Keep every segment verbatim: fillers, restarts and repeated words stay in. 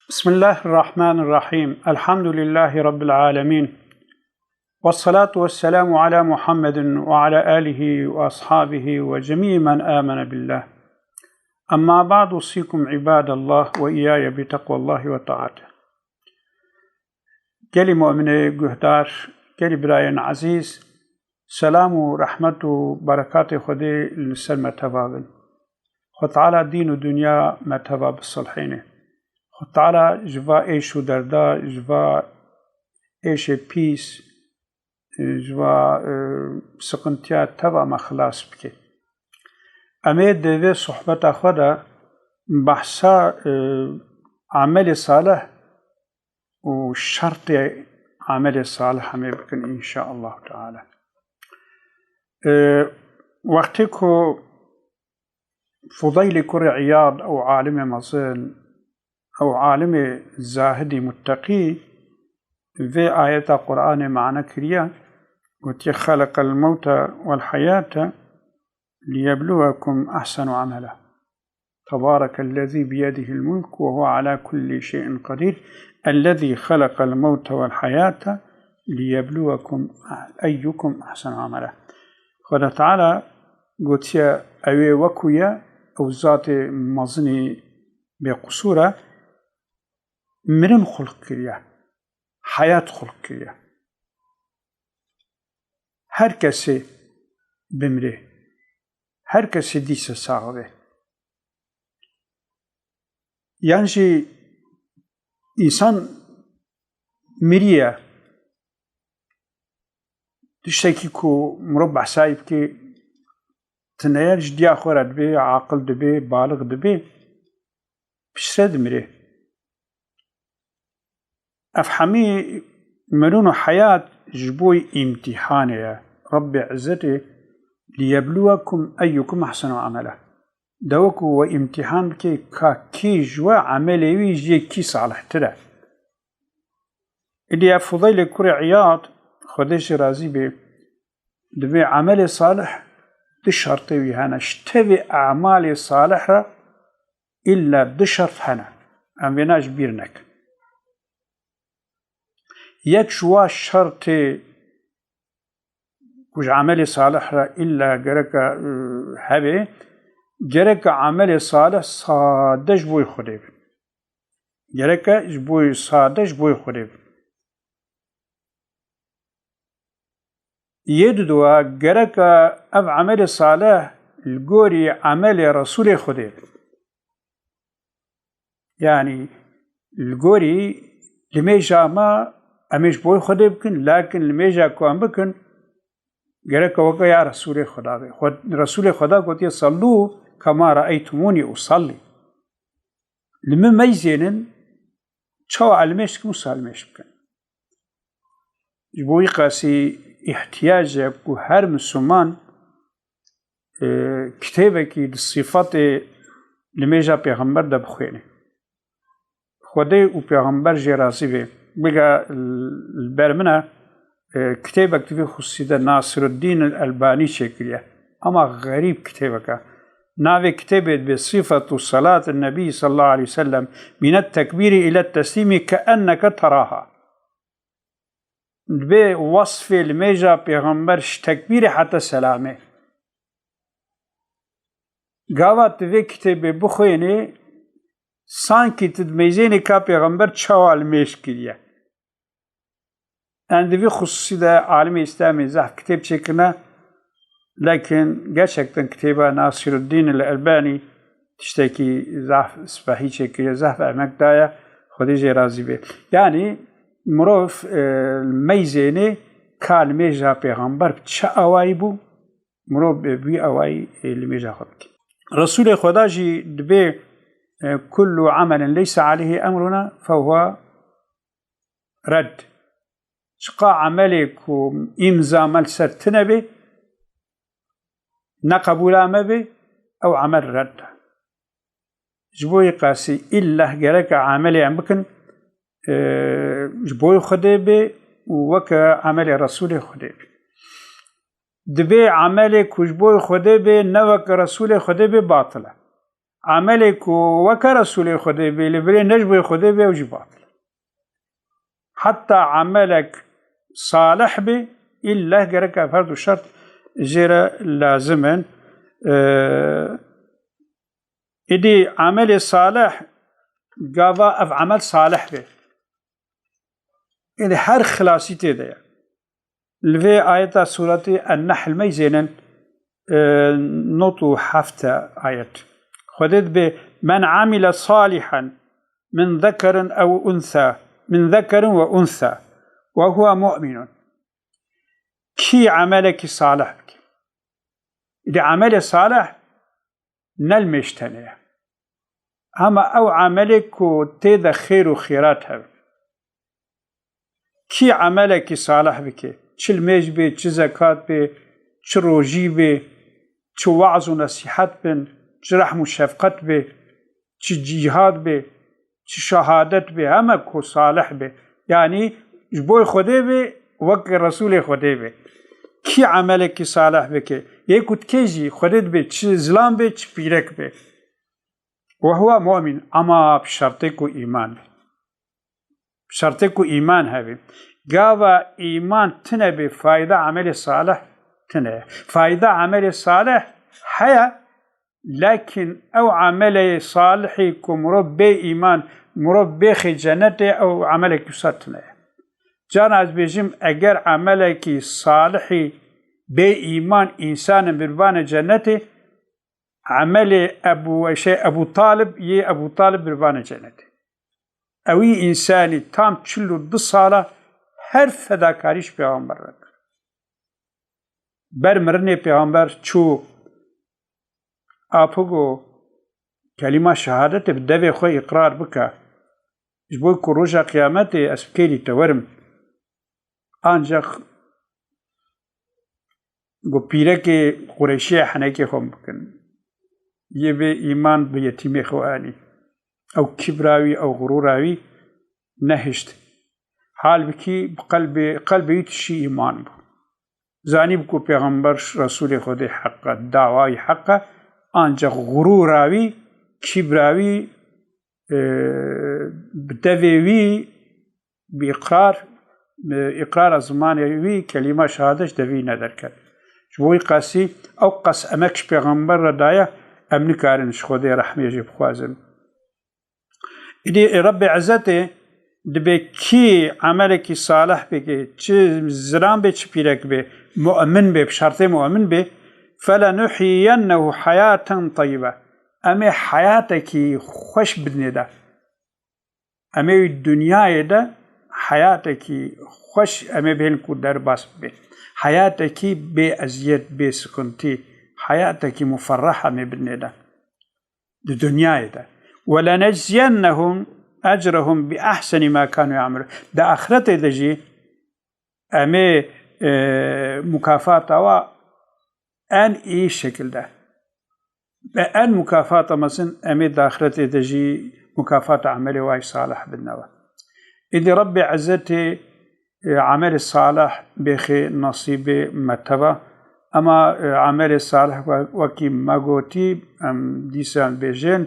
بسم الله الرحمن الرحيم. الحمد لله رب العالمين. والصلاة والسلام على محمد وعلى آله وأصحابه وجميع من آمن بالله. أما بعد، أوصيكم عباد الله وإياي بتقوى الله وطاعته. Gelî mu'minê guhdar, gelî birayên ezîz, selam û rehmet û berekatê Xwedê li ser me teva bin. Xwe Teala dîn û dinya me teva bisilhêne. Xwe Teala ji va êş û derda, ji va êşê pîs, ji va, e, siqintiya teva me xilas bike. Em ê di vê sohbeta xwe de behsa, e, amelê salih û şertê amelê salih em ê bikin, înşaallahu teala. E, wextê ku Fudeylê kurê Îyad, ew alimê mezin, ew alimê zahidî mutteqî, vê ayeta Qur'anê mane kiriye, gotiye, "Xeleqel mewte wel heyate liyebluwekum ahsenu amela. Tebarekellezî biyedihil mulk ve huve ala kulli şeyin qedîr. Ellezî xeleqel mewte wel heyate liyebluwekum eyyukum ahsenu amela." Xweda Teala gotiye, ew ê wekû ye, ew zatê mezinî bêqusûr e, mirin xulq kiriye, heyat xulq kiriye. Her kesê bimrê, her kesê dîse sax be. Yan jî însan miriye. Tiştekî ku mirov behsayî bike, tineye ji diya xwe re dibe, aqil dibe, balix dibe, piştre dimire. Ev hemî mirin û heyat ji bo îmtîhanê ye. Rebbê Izzetê, "Liyebluwekum eyyukum ahsenu amela." De wekû we îmtîhan bike ka kî ji we emelê wî ji yê kî salihtir e. Îdî ev Fudeylê kurê Îyad, Xwedê jê razî be, dibê emelê salih du şertê wî hene. Ji tevê emalê salih re îlla du şert hene. Em vêna ji bîr nekin. Yek ji wa şertê ku ji emelê salih re îlla gereke, e, hebe, gereke emelê salih sade ji bo Xwedê be. Gereke ji bo, sade ji bo Xwedê be. Yê dudua, gereke ev emelê salih li gorî emelê Resûlê Xwedê be. Yanî li gorî limêja me em ê ji bo Xwedê bikin, lakin limêja ku em bikin, gereke weke ya Resûlê Xweda be. Xwe-, Resûlê Xweda gotiye, "Sallû kema reeytumûnî usallî." Li min meyzênin, çawa ez limêj dikim, wisa limêj bikin. Ji bo wî qasî îhtiyac e ku her Misliman, e, kitêbekî di sîfetê limêja Pêxember de bixwêne. Xwedê û Pêxember jê razî be. Bige li ber min e, e, kitêbek di vî xusûsî de Nasiruddîn el Elbanî çêkiriye. Ama xerîb kitêbek e. Navê kitêbê dibê Sifetu Salatin Nebî sallallahu aleyhi ve sellem minet tekbîrî ilet teslîmî ke enneke teraha. Dibê wesfê limêja Pêxember ji tekbîrê heta selamê. Gava tu vê kitêbê bixwênê, sankî tu dimeyzênî ka Pêxember çawa limêj kiriye. Em di vî xusûsî de alimê Îslamê zehf kitêb çêkirine, lekin gerçekten kitêba Nasiruddîn el Elbanî tiştekî zehf spehî çêkiriye, zehf emek daye, Xwedê jê razî be. Yanî mirov, e, meyzênê ka limêja Pêxember bi çi awayî bû, mirov bi wî awayî, e, limêja xwe bike. Resûlê Xweda jî dibê, e, "Kullu amelin leysa aleyhi emruna fehuve red." Çiqa emelê ku îmza me li ser tune be, ne qebûla me be, ew emel red e. Ji bo wî qasî îlla gereke emelê em bikin, e, ji bo Xwedê be û weke emelê Resûlê Xwedê be. Dibê emelê ku ji bo Xwedê be, ne weke Resûlê Xwedê be, batil e. Emelê ku weke Resûlê Xwedê bê, li virê ne ji bo Xwedê bê, ew jî batil. Heta emelek salih bê, îlle gerek ev her du şert jê re lazim in. Ee, Îdî emelê salih, gava ev emel salih bê. Îdî her xilasî tê de ye. Li vê ayeta sûretê En-Nehl meyzênin, e, nod û heft ayet. Xwedê dibê, "Men amile salihan min zekerin ew unsa, min zekerin ve unsa, ve huve mu'minun." Kî emelekî salih bike. Îdî emelê salih ne li mêj tenê ye. Hema ew emelê ku tê de xêr û xêrat hebe. Kî emelekî salih bike, çi li mêj bê, çi zekat bê, çi rojî bê, çi weaz û nesîhet bin, çi rehm û şefqet bê, çi cîhad bê, çi şehadet bê, heme ku salih bê. Yanî ji bo Xwedê bê, wek Resûlê Xwedê bê. Kî emelekî salih bike, yê ku dikê jî Xwedê dibê, çi zilam bê, çi pîrek bê. Ve huve mu'min, ama bi şertê ku îman bê. Bi şertê ku îman hebe. Gava îman tine bê, fayda emelê salih tine ye. Fayda emelê salih heye, lakin ew emelê salihî ku mirov bê îman, mirov bêxê cenetê, ew emelekî wisa tine ye. Carna ez bêjim, eger emelekî salihî bê îman însanên birbane cenetê, emelê Ebû, şey, Ebû Talib, yê Ebû Talib birbane cenetê. Ewî însanî tam çil û du sala her fedakarî ji pêxember re kir. Ber mirinê pêxember çû, apigo kelîma şehadetê bi devê xwe îqrar bike. Ji bo ku roja qiyametê ez bi kêrî te werim. Ancaq got, pîrekê Qureyşiye henekê xwe bikin. Yê bê îman bi yetîmê xwe anî. Ew kibra wî, ew xurûra wî nehişt. Halbikî bi qelbê, qelbê wî tişî îman bû. Zanî bû ku pêxember Resûlê Xwedê heq e, dawayî heq e, ancaq xurûra wî, kibra wî, e, bi devê wî, bi îqrar, bi îqrara zimanê wî kelîma şehadet ji devî nederket. Ji bo wî qasî, ew qas emek ji pêxember re daye, em nikarin ji Xwedê rehmê jê bixwazin. Îdî Rebbê Izzetê dibê kî emelekî salih bike, çi zilam bê, çi pîrek bê, mu'min bê, bi şertê mu'min bê, "Felenuhyiyennehu hayaten teyyibe." Em ê heyatekî xweş bidinê de. Em ê wî dinyayê de heyatekî xweş em ê bihêlin ku derbas bibe. Heyatekî bê eziyet, bê sikintî, heyatekî muferreh em ê bidinê de. Di dinyayê de. "Welenecziyennehum ecrehum bi ahseni ma kanu ya'melun." Di axiretê de jî em ê, e, mukafata wa en iyi şekilde, bi en mukafata mezin em ê di axiretê de jî mukafata emelê wa yî salih bidine we. Îdî Rebbê Izzetê, e, emelê salih bêxê nasîbê me teva. Ema, e, emelê salih we-, wekî me gotî, em dîsan bêjin,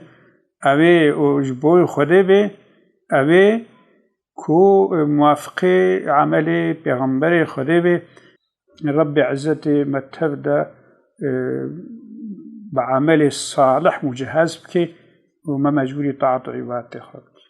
ew ê û ji bo Xwedê bê, ew ê ku, e, muwafiqê emelê pêxemberê Xwedê bê. Rebbê Izzetê me tev de, e, bi emelê salih mucihez bike û me mecbûrî taat û îbadetê xwe bike.